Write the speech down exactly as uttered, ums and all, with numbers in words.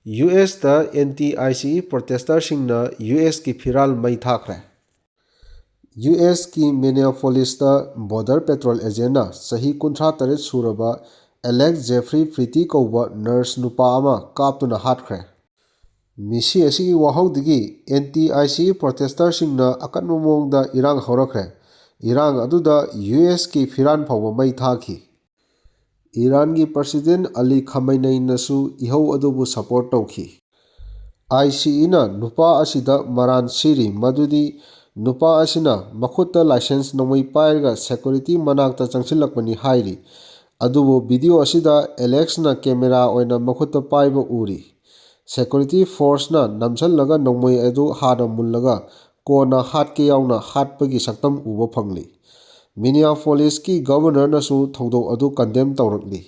U ꯑꯦꯁꯇ anti I C E ꯄ꯭ꯔꯣꯇꯦꯁꯇꯔꯁꯤꯡꯅ U ꯑꯦꯁꯀꯤ ꯐꯤꯔꯥꯜ ꯃꯩ ꯊꯥꯈ꯭ꯔꯦ꯫ U ꯑꯦꯁꯀꯤ ꯃꯤꯅꯤꯌꯥꯄꯣꯂꯤꯁꯇ border petrol ꯑꯦꯖꯦꯟꯅ ꯆꯍꯤ ꯀꯨꯟꯊ꯭ꯔꯥ ꯇꯔꯦꯠ ꯁꯨꯔꯕ ꯑꯦꯂꯦꯛꯁ ꯖꯦꯐ꯭ꯔꯤ ꯄ꯭ꯔꯤꯇꯤ ꯀꯧꯕ ꯅꯔꯁ ꯅꯨꯄꯥ ꯑꯃ ꯀꯥꯞꯇꯨꯅ ꯍꯥꯠꯈ꯭ꯔꯦ꯫ ꯃꯤꯁꯤ ꯑꯁꯤꯒꯤ ꯋꯥꯍꯧꯗꯒꯤ ꯑꯦꯟꯇꯤ ꯑꯥꯏ ꯁꯤ ꯏ ꯄ꯭ꯔꯣꯇꯦꯁꯇꯔꯁꯤꯡꯅ ꯑꯀꯟꯕ ꯃꯑꯣꯡꯗ ꯏꯔꯥꯡ ꯍꯧꯔꯛꯈ꯭ꯔꯦ꯫ ꯏꯔꯥꯡ ꯑꯗꯨꯗ ꯌꯨ ꯑꯦꯁꯀꯤ ꯐꯤꯔꯥꯟ ꯐꯥꯎꯕ ꯃꯩ ꯊꯥꯈꯤ꯫ ꯏꯔꯥꯟꯒꯤ ꯄ꯭ꯔꯁꯤꯗꯦꯟ ꯑꯂꯤ ꯈꯥꯃꯩꯅꯩꯅꯁꯨ ꯏꯍꯧ ꯑꯗꯨꯕꯨ ꯁꯄꯣꯔꯠ ꯇꯧꯈꯤ꯫ ꯑꯥꯏ ꯁꯤ ꯏꯅ ꯅꯨꯄꯥ ꯑꯁꯤꯗ ꯃꯔꯥꯟ ꯁꯤꯔꯤ ꯃꯗꯨꯗꯤ ꯅꯨꯄꯥ ꯑꯁꯤꯅ ꯃꯈꯨꯠꯇ ꯂꯥꯏꯁꯦꯟꯁ ꯅꯣꯡꯃꯩ ꯄꯥꯏꯔꯒ ꯁꯦꯀ꯭ꯌꯨꯔꯤꯇꯤ ꯃꯅꯥꯛꯇ ꯆꯪꯁꯤꯜꯂꯛꯄꯅꯤ ꯍꯥꯏꯔꯤ꯫ ꯑꯗꯨꯕꯨ ꯚꯤꯗꯤꯑꯣ ꯑꯁꯤꯗ ꯑꯦꯂꯦꯛꯁꯅ ꯀꯦꯃꯦꯔꯥ ꯑꯣꯏꯅ ꯃꯈꯨꯠꯇ ꯄꯥꯏꯕ ꯎꯔꯤ꯫ ꯁꯦꯀ꯭ꯌꯨꯔꯤꯇꯤ ꯐꯣꯔꯁꯅ ꯅꯝꯁꯤꯜꯂꯒ ꯅꯣꯡꯃꯩ ꯑꯗꯨ ꯍꯥꯟꯅ ꯃꯨꯜꯂꯒ ꯀꯣꯟꯅ ꯍꯥꯠꯀꯦ ꯌꯥꯎꯅ ꯍꯥꯠꯄꯒꯤ ꯁꯛꯇꯝ ꯎꯕ ꯐꯪꯂꯤ꯫ ꯃꯤꯅꯤꯌꯥꯄꯣꯂꯤꯁꯀꯤ ꯒꯕꯔꯅꯔꯅꯁꯨ ꯊꯧꯗꯣꯛ ꯑꯗꯨ ꯀꯟꯗꯦꯝ ꯇꯧꯔꯛꯂꯤ꯫